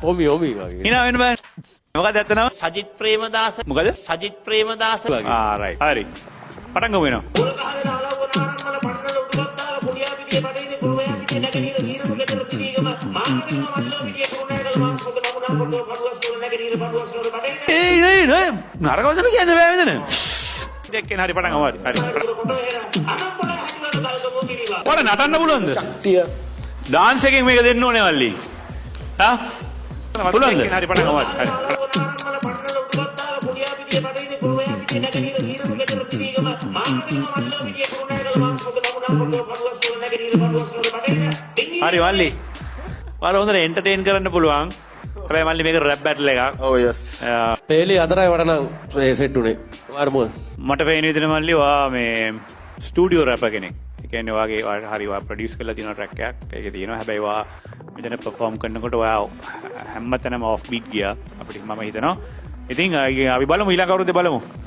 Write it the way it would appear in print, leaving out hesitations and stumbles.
ඔමි ඔමි වගේ. හිනා වෙන්න බෑ. මොකද ඇත්ත නම? සජිත් ප්‍රේමදාස. මොකද? සජිත් ප්‍රේමදාස. ආ, රයිට්. හරි. පටන් ගමු වෙනවා. ඒ නේ නේ, නරක වචන කියන්න බෑ මෙතන. එක්කෙන හරි, පටන් ගමු. හරි. හරි. ඔයාලා නටන්න පුළුවන්ද? ශක්තිය. ඩාන්ස් එකෙන් මේක දෙන්න ඕනේ මල්ලි. ආ? පුළුවන්ද? හරි, පටන් ගමු. හරි. හරි මල්ලි. ඔයාලා හොඳට එන්ටර්ටේන් කරන්න පුළුවන්. හැබැයි මල්ලි, මේක රැප් බැටල් එකක්. ඔව්, යස්. පේලි 4යි මට නම් ඒ සෙට් උනේ. ඔයාට මොකද? මට පේන විදිහට මල්ලි, ඔයා මේ ස්ටුඩියෝ රැපර් කෙනෙක්. ඒ කියන්නේ ඔයාගේ ඔයා හරි, ඔයා ප්‍රොඩියුස් කරලා තියෙන ට්‍රැක් එකක්. ඒකේ තියෙනවා. හැබැයි ඔයා මෙතන පර්ෆෝම් කරනකොට ඔයා හැම තැනම ඔෆ් බීට් ගියා. අපිට මම හිතනවා. ඉතින් අපි බලමු, ඊළඟ අවුරුද්දේ බලමු.